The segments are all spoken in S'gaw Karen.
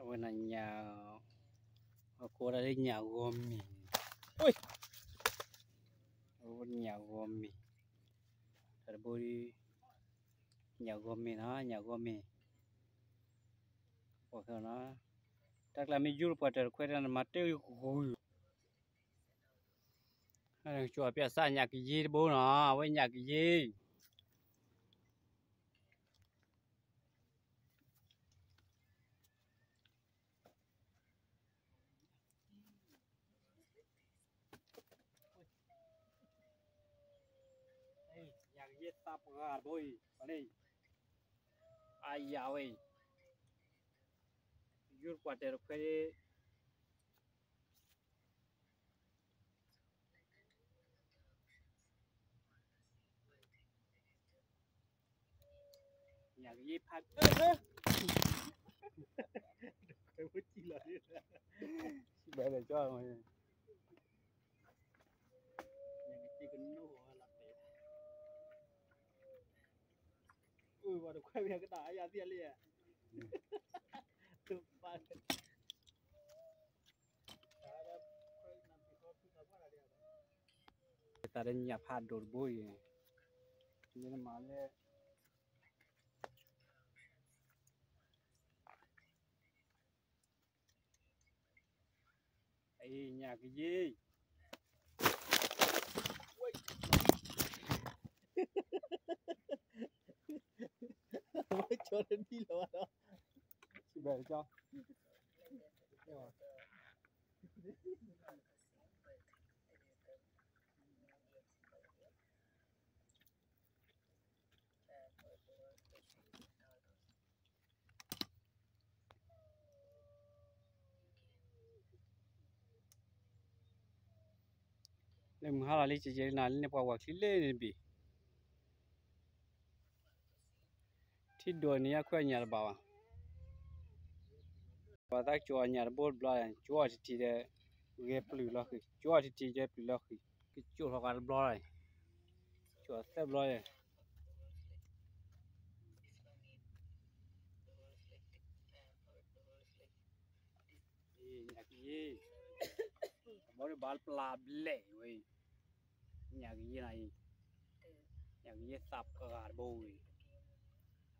ဝဲနၤညၣ်, အကိးဒၣ်လၢညၣ်ဂီၤမ့ၤ, ညၣ်ဂီၤမ့ၤ, တၢ်တဘိ, ညၣ်ဂီၤမ့ၤနီၤ, ညၣ်ဂီၤမ့ၤ, တၢ်ကျါမ့ၢ်ယူၢ်ပှၤတၢၢ်တခွဲးတၢ်နမၤတၢ်ဂုၤ ကၠီပျၢ်စၢ်ညၣ်ကယ့တဘိနီၤ, အဝဲညၣ်ကယ့ ညၣ်ကယ့သးပှၢ်တဘိအံၤ, အါယၤဝဲအံၤ, ယူၢ်ပှၤတၢၢ်တခွဲး ညၣ်ကယ့ဖး, ဘၣ်ဒီးကၠီ, ညၣ်ကယ့ကနိၣ်လီၤတဲ, အိၣ်ဝဲတခွဲးဝဲကတၢၢ်အါယၤသ့ၣ်လံ, တဘၣ် တၢ်ဒီးညၣ်ဖးဒိၣ်တဘိအံၤ, မ့ၢ်နမၤလၢ အံၤညၣ်ကယ့, ကၠီတဒံလီၤဘၣ်ဒီး, ဘၣ်ကၠီ လၢမုၢ်ဟါလီၤလံ ကကဲနၤလၢန့ၣ် ပှၤဝၤချံလၢန့ၣ်တဘ့ၣ်, ထံဒိၣ်န့ၣ် ယခွဲးညၣ်တဘၣ်ဘၣ်, ပှၤသးကၠီၤညၣ်တဘိတဘျီ, ကၠီၤထံထံဒီး ဂဲၤပျုၢ်လီၤဃံၤ, ကၠီၤထံထံဂဲၤပျုၢ်လီၤဃံၤ, ကကၠီၤထီၣ်ဃာ်တဘျီ, ကၠီၤသၢဘျီ ညၣ်ကယ့, ဘီဒုးဘၣ်ပျၢ်ဘျဲၣ်ဝဲ, ညၣ်ကယ့နၤအံၤ, ညၣ်ကယ့သးပှၢ်တဘိဝဲ,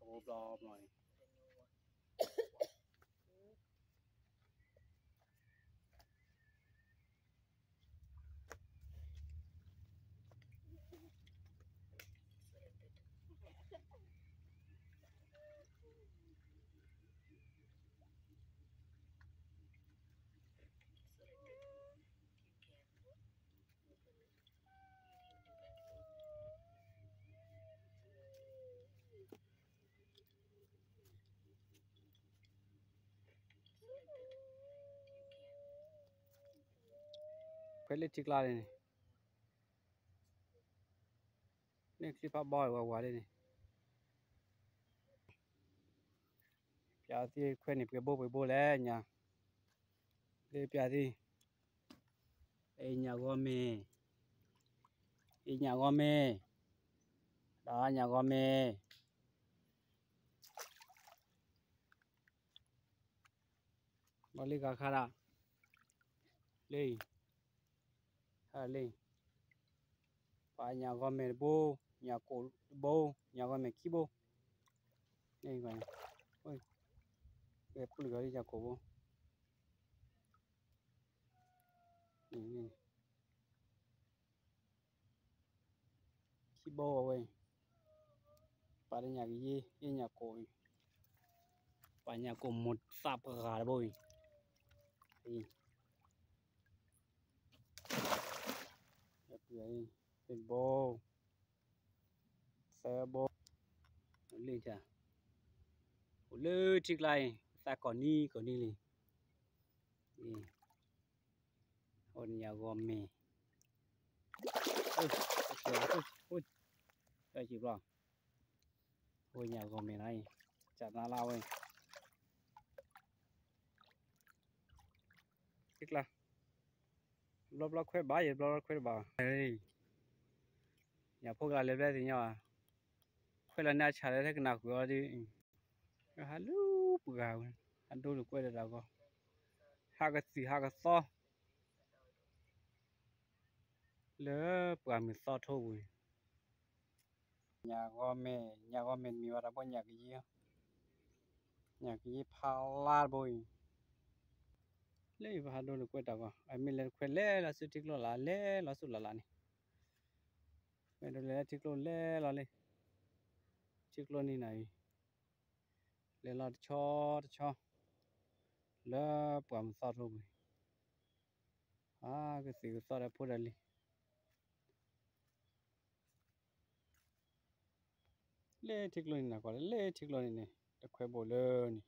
အဘိဘျီဘျီန့ၣ် ခွဲးလၢထံကျါန့ၣ်, န့ၣ်ချံဖးဘီဝဲဝဲလၢန့ၣ်, ပျၢ်သ့ခွဲးန့ၣ် ပှဲၤဘိပှဲၤဘိလဲၣ်ညါ, လၢပျၢ်သ့, အ့ၣ်ညၣ်ဂီၤမ့ၤ, အ့ၣ်ညၣ်ဂီၤမ့ၤ, ဒီးညၣ်ဂီၤမ့ၤ ဘီလံဂၤခါဒၣ်, လံ, လံ, ပှၤညၣ်ဂီၤမ့ၤတဘိ, ညၣ်ကိၣ်တဘိ, ညၣ်ဂီၤမ့ၤခံဘိ, ပျုၢ်ဂဲၤပျုၢ်ဂီၤလံညၣ်ကိၣ်ဘိ ခံဘိအဝဲ, ပှၤတညၣ်ကယ့ အ့ၣ်ညၣ်ကိၣ်အံၤ, ပှၤညၣ်ကိၣ်မိၢ်သးပှၢ်တဘိအံၤ, အံၤ, သၢဘိ, လံ, အိၣ်လၢထံကျါအံၤ သးကိၢ်နံၤကိၢ်နံၤလံ, အိၣ်ညၣ်ဂီၤမ့ၤ, တၢ်စံးဘျီ, အိၣ်ညၣ်ဂီၤမ့ၤလီၤအံၤ, ကနါလၢဝဲ, ထံကျါ, ဘျီဘျီခွဲးဘၣ် ယဘျီဘျီခွဲးတဘၣ်, ညၣ်ဖိကလါလဲၤဘျဲၣ်သ့ၣ်ညါဘၣ်, ခွဲးလီၤန့ၢ်အဆၣ်လၢထဲကနၣ်ဃုာ်အီၤဒ်, ဟးလူပှၤဂၤဝဲ, အဒိန့ၣ်ကွဲးဒီးတၢ်ဂီၤ, ဟးကသံၣ်ဟးကသီ လၢပှၢ်မုၢ်သီထိပူၤ, ညၣ်ဂီၤမဲာ်, ညၣ်ဂီၤမဲာ်တမ့ၢ်ဝဲတၢ်ဘီ ညၣ်ကယံၤ, ညၣ်ကယံၤဖးလါတဘိအံၤ, လၢယဖးဒိန့ၣ်ကွဲးတၢ်ဂီၤ, အမ့ၢ်လဲၤတခွဲးလဲၤလီၤဆူထံကျိလၢ် လဲၤလီၤဆူလၢ်လၢ်န့ၣ်, မ့ၢ်ဒိးလဲၤလၢထံကျိလဲၤလီၤလံ, ထံကျိန့ၣ်နၤအံၤ, လဲၤလီၤတဆီတဆီ, လၢပှၢ်မုၢ်သီထိပူၤ, ဟးကသံၣ်ကသီဒီးဖိဒီးလံၤ လၢထံကျိန့ၣ်နၤကီးလၢ လၢထံကျိန့ၣ်န့ၣ် တခွဲးဘိၣ်လၢန့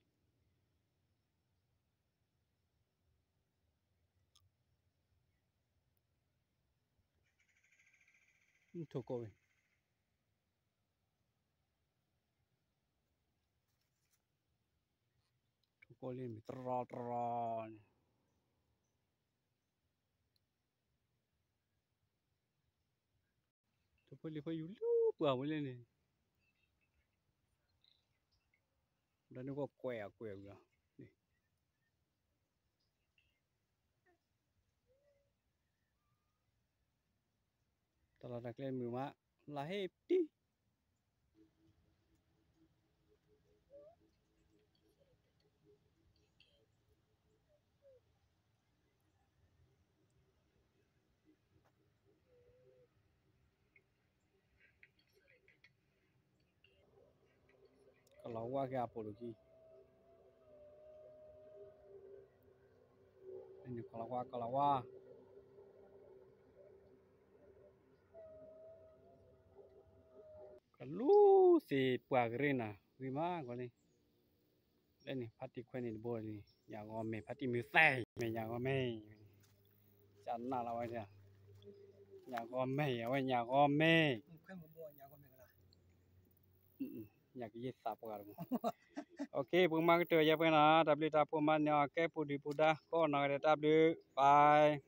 ၣ်, ထိၣ်ကိးဝဲ, ထိၣ်ကိးလံမ့ၢ်တရီတရီန့ၣ် ထိၣ်ဖိလံၤဖိယူၤလၢပှၢ်ဝဲလဲၣ်န့ၣ်, ဒီးန့ၣ်ကကွဲးအကွဲးဝံၤလီၤ, တၢ်လီၢ်တၢ်ကျဲမုာ်မး, လၢဟ့ၣ်တံၢ် ကလီၤဝါက့ၤအပိာ်လိာ်ခံ, ကလီၤဝါ ကလီၤဝါ, ကလူသ့ၣ်ပှၢ်ကရ့နၤ ဂ့ၤမးကီးလံ, လၢန့ၣ် ဖါတံၢ်ခွဲးန့ၣ်တဘိလံ, ညၣ်ဂီၤမဲာ် ဖါတံၢ်မုၢ်သဲ မ့ၢ်ညၣ်ဂီၤမဲာ်, ကနၣ်လီၤဝဲ, ညၣ်ဂီၤမဲာ် အဝဲညၣ်ဂီၤမဲာ်, ညၣ်ကယ့သးပှၢ်တမူ, ပကမၤကတၢၢ်ယဲပှဲၤနီၤ, တၢ်ဘျုးတၢ်ဖှိၣ်မၤန့ၢ်အီၤကဲပူၤဒုၣ်ပူၤဒါ ကိးနီၢ်ဂၤဒဲး တၢ်ဘျုး bye.